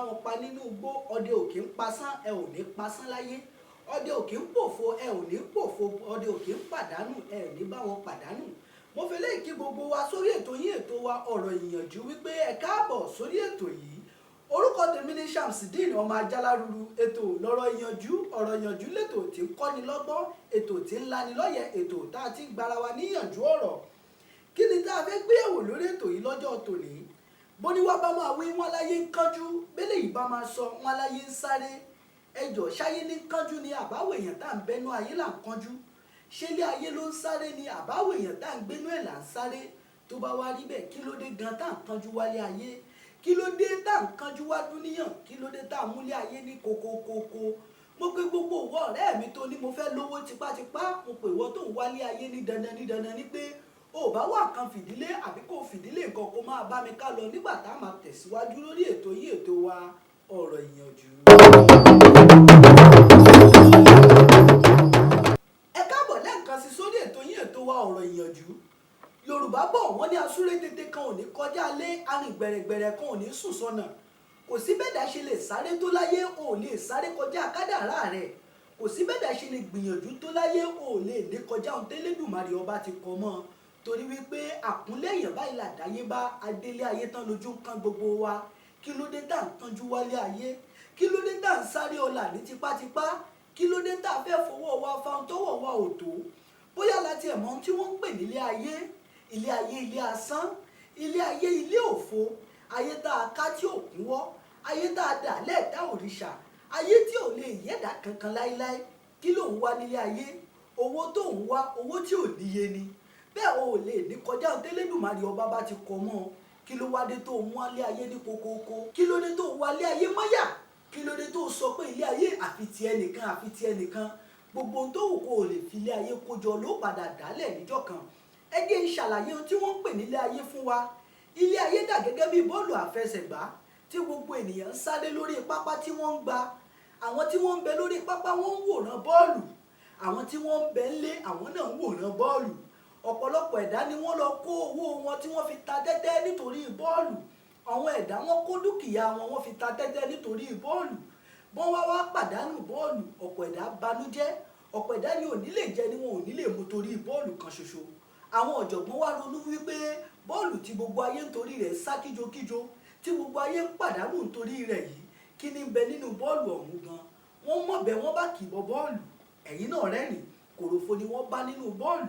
wọn pa nínú igbó. Ọdẹ òkè ń pasán, ẹ ò ní pasán láyé. Ọdẹ òkè ń pòfo, ẹ ò ní pòfo. Ọdẹ òkè ń pàdánù, ẹ ò ní bá wọn pàdánù. Mo fi léyìí kí gbogbo wa sórí ètò yín, ètò wa, Ọ̀rọ̀ Ìyànjú, wípé ẹ káàbọ̀ sórí ètò yìí. Orúkọ tèmi ní Shamsideen ọmọ Ajáláruru. Ètò lọ́rọ̀ ìyànjú, ọ̀rọ̀ ìyànjú lẹ́tò tí ń kọ́ni lọ́gbọ́n, ètò tí ń lani lọ́yẹ̀, ètò tá a ti ń gbara wa níyànjú ọ̀rọ̀. Kí ni tá a fẹ́ gbéyàwó lórí ètò yìí lọ́jọ́ tòní? Bóníwá bá máa wí, wọn láyé ń kánjú. Bẹ́lẹ̀ yìí bá máa sọ, wọn láyé ń sáré. Ẹjọ́, ṣáyé ní kánjú ni, àbáwò èèyàn tá à ń bẹnu ayé là ń kánjú? Ṣé ilé ayé ló ń sáré ni, àbáwò èèyàn tá à ń gbénú ẹ̀ là ń sáré? Tó bá wá rí bẹ́ẹ̀, kí ló dé gan tá à ń kánjú wálé ayé? Kí ló dé tá à ń kánjú wá dúníyàn? Kí ló dé tá à múlé ayé ní kókókókó? Mo pe gbogbo òwò ọ̀rẹ́ mi tó ní mo fẹ́ lówó tipátipá. Mo pè wọ́n tó ń wálé ayé ní dandan ní dandan ní pé o bá wà kan fìdílé àbí kò fìdílé nǹkan, kó máa bá mi ká lọ nígbà tá a máa tẹ̀síwájú lórí ètò yìí, ètò wa, Ọ̀rọ̀ Ìyànjú. Ẹ káàbọ̀ lẹ́ẹ̀kan sí sórí ètò yìí, ètò wa, Ọ̀rọ̀ Ìyànjú. Yorùbá bọ̀, wọ́n ní asúré tètè kan ò ní kọjá lé, arìn gbẹ̀rẹ̀gbẹ̀rẹ̀ kan ò ní sùn sọ́nà. Kò sí bẹ́ẹ̀dá ṣe lè sáré tó láyé, ò lè sáré kọjá kádàrá rẹ̀. Kò sí bẹ́ẹ̀dá ṣe lè gbìyànjú tó láyé, ò lè lè kọjá ohun tẹ́lẹ̀dùmarè ọba ti kọ mọ́, torí wípé àkúnlẹ̀ èèyàn báyìí làdáyé bá adélé ayé tán lójú ń kán gbogbo wa. Kí ló dé tá à ń kánjú wálé ayé? Kí ló dé tá à ń sáré ọlà ní tipátipá? Kí ló dé tá a fẹ́ fọwọ́ wa fa ohun tọ́wọ́ wa ò tó? Bóyá láti ẹ̀ mọ ohun tí wọ́n ń pè nílé ayé. Ilé ayé, ilé asán. Ilé ayé, ilé òfo. Ayé tá a ká tí ò kúnwọ́, ayé tá a dà lẹ́ẹ̀dá òrìṣà, ayé tí ò lè yẹ̀dá kankan láéláé. Kí ló ń wá nílé ayé? Owó tó ń wá, owó tí ò níye ni. Bẹ́ẹ̀ o ò lè ní kọjá ohun tẹ́lẹ̀dùmarè ọba bá ti kọ mọ́ ọ. Kí ló wá dé tó mú alé ayé ní kókókó? Kí ló dé tó wá ilé ayé mọ́yà? Kí ló dé tó sọ pé ilé ayé àfi ti ẹnìkan, àfi ti ẹnìkan? Gbogbo ohun tó wù kó o lè fi ilé ayé kójọ ló padà dálẹ̀ níjọ́ kan. Ẹ jẹ́ n ṣàlàyé ohun tí wọ́n ń pè nílé ayé fún wa. Ilé ayé dà gẹ́gẹ́ bí bọ́ọ̀lù àfẹsẹ̀gbá tí gbogbo ènìyàn ń sáré lórí pápá tí wọ́n ń gba. Àwọn tí wọ́n ń bẹ lórí pápá, wọ́n ń wòran bọ́ọ̀lù. Àwọn tí wọ́n ń bẹ ńlé, àwọn náà ń wòran bọ́ọ̀lù. Ọ̀pọ̀lọpọ̀ ẹ̀dá ni wọ́n lọ kó owó wọn tí wọ́n fi ta tẹ́tẹ́ nítorí bọ́ọ̀lù. Àwọn ẹ̀dá, wọn kó dúkìá wọn, wọ́n fi ta tẹ́tẹ́ nítorí bọ́ọ̀lù. Bọ́n wá wá pàdánù bọ́ọ̀lù, ọ̀pọ̀ ẹ̀dá banújẹ́. Ọ̀pọ̀ ẹ̀dá ni ò ní lè jẹ ni wọn ò ní lè mu torí bọ́ọ̀lù kan ṣoṣo. Àwọn ọ̀jọ̀gbọ́n wá ronú wípé bọ́ọ̀lù tí gbogbo ayé ń torí rẹ̀ sá kíjokíjo, tí gbogbo ayé ń pàdánù nítorí rẹ̀ yìí, kí ni ń bẹ nínú bọ́ọ̀lù ọ̀hún gan? Wọ́n mọ̀bẹ́, wọ́n bá kì í bọ bọ́ọ̀lù. Ẹ̀yin náà rẹ́rìn. Kòròfo ni wọ́n bá nínú bọ́ọ̀lù,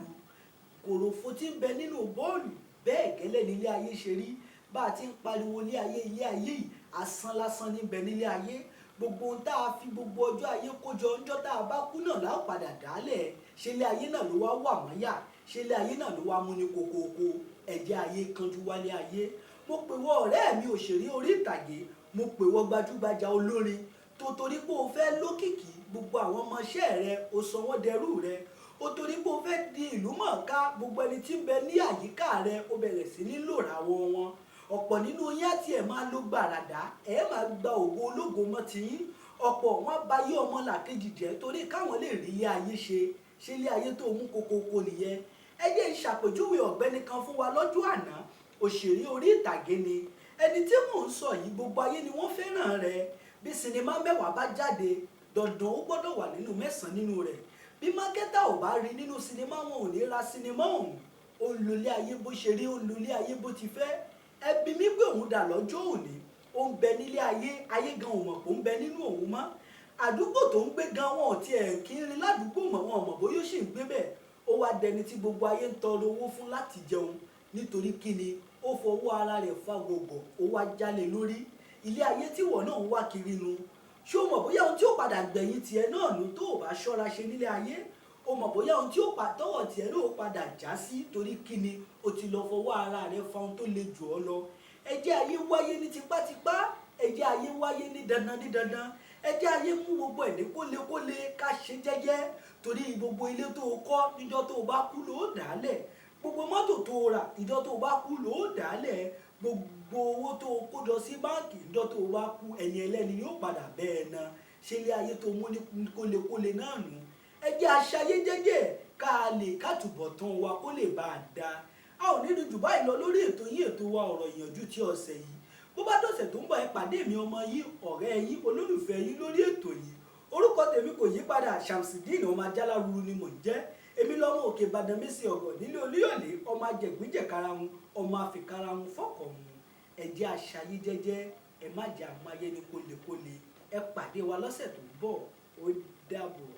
kòròfo tí ń bẹ nínú bọ́ọ̀lù. Bẹ́ẹ̀ gẹ́lẹ́ nílé ayé ṣe rí. Bá a ti ń pariwo ilé ayé, ilé ayé yìí, asán lásán ní bẹ nílé ayé. Gbogbo ohun tá a fi gbogbo ọjọ́ ayé kójọ, ńjọ́ tá a bá kú náà la ó padà dálẹ̀. Ṣé ilé ayé náà ló wá wà mọ́yà? Ṣé ilé ayé náà ló wá mú ní kókókó? Ẹ̀jẹ̀ ayé kanjú wálé ayé. Mo pè wọ ọ̀rẹ́ mi òṣèré orí ìtàgé, mo pè wọ gbajúgbajà olórin tó torí pé o fẹ́ lókìkí, gbogbo àwọn ọmọọṣẹ́ rẹ, o sọ wọ́n dẹrú rẹ. O torí pé o fẹ́ di ìlú mọ̀ọ́ká, gbogbo ẹni tí ń bẹ ní àyíká rẹ, o bẹ̀rẹ̀ sí ní lòràwọ̀ wọn. Ọ̀pọ̀ nínú yín àti ẹ̀ máa lo gbàràdá, ẹ̀ máa gba ògo ológo mọ́ tiyín. Ọ̀pọ̀ wọn bá yé ọmọ làkejì jẹ́ torí káwọn lè rí ilé ayé ṣe. Ṣé ilé ayé tó mú kókókó nìyẹn? Ẹ jẹ́ n ṣàpèjúwe ọ̀gbẹ́ni kan fún wa lọ́jọ́ àná. Òṣèré orí ìtàgé ni ẹni tí mò ń sọ yìí. Gbogbo ayé ni wọ́n fẹ́ràn rẹ̀. Bí sinimá 10 bá jáde, dandan ó gbọ́dọ̀ wà nínú 9 nínú rẹ̀. Bí marketer ò bá rí nínú sinimá, wọn ò ní ra sinimá ọ̀hún. Ó ń lo ilé ayé bó ṣe rí, ó ń lo ilé ayé bó ti fẹ́. Ẹ bi mí pé òun dà lọ́jọ́ òní? Ó ń bẹ nílé ayé, ayé gan ò mọ̀ pé ó ń bẹ nínú òun mọ́. Àdúgbò tó ń gbé gan, wọn ò tiẹ̀ kí ń rí ládùúgbò mọ́, wọn ò mọ̀ bóyá ó sì ń gbé bẹ́ẹ̀. Ó wá dẹni tí gbogbo ayé ń tọrọ owó fún láti jẹun. Nítorí kíni? Ó fọwọ́ ara rẹ̀ fa gọ̀gọ̀, ó wá jálè lórí. Ilé ayé tí wọ́n náà ń wá kiri nu. Ṣé o mọ̀ bóyá ohun tí ó padà gbẹ̀yìn tiẹ̀ náà nù tó o bá ṣọ́ra ṣe nílé ayé? O mọ̀ bóyá ohun tí ó pa tọ́wọ́ tiẹ̀ náà ó padà já sí? Torí kíni? O ti lọ fọwọ́ ara rẹ̀ fa ohun tó le jù ọ́ lọ. Ẹ jẹ́ ayé wáyé ní tipátipá, ẹ jẹ́ ayé wáyé ní dandan ní dandan, ẹ jẹ́ ayé mú gbogbo ẹ̀ ní kólekóle, ká ṣe jẹ́jẹ́, torí gbogbo ilé tó o kọ́, níjọ́ tó o bá kú ló dálẹ̀. Gbogbo mọ́tò tó o rà, ìjọ́ tó o bá kú ló dálẹ̀. Gbogbo owó tó o kó jọ sí báǹkì, ìjọ́ tó o bá kú, ẹni ẹlẹ́ni yóò padà bẹ́ẹ̀ na. Ṣé ilé ayé tó mú ní kólekóle náà nù? Ẹ jẹ́ aṣayé jẹ́jẹ́, ká lè kátùbọ̀ tán wa kó lè bá a da. A ò ní rí jù báyìí lọ lórí ètò yín, ètò wa, Ọ̀rọ̀ Ìyànjú ti ọ̀sẹ̀ yìí. Bó bá dọ̀sẹ̀ tó ń bọ̀, ẹ pàdé mi, ọmọ yín, ọ̀rẹ́ yín, olólùfẹ́ yín lórí ètò yìí. Orúkọ tèmi kò yí padà, Shamsideen ọmọ Ajáláruru ni mò ń jẹ́. Èmi lọ́mọ Òkè Ìbàdàn mẹ́sì ọ̀gọ̀ nílé Olúyọ̀lé, ọmọ ajẹ̀gbíjẹ̀karahun, ọmọ àfikàrahun fọ́kọ̀ mu. Ẹ jẹ́ aṣayé jẹ́jẹ́, ẹ má jẹ́ àmáyé ní kólekóle. Ẹ pàdé wa lọ́sẹ̀ tó ń bọ̀. Ó dàbọ̀.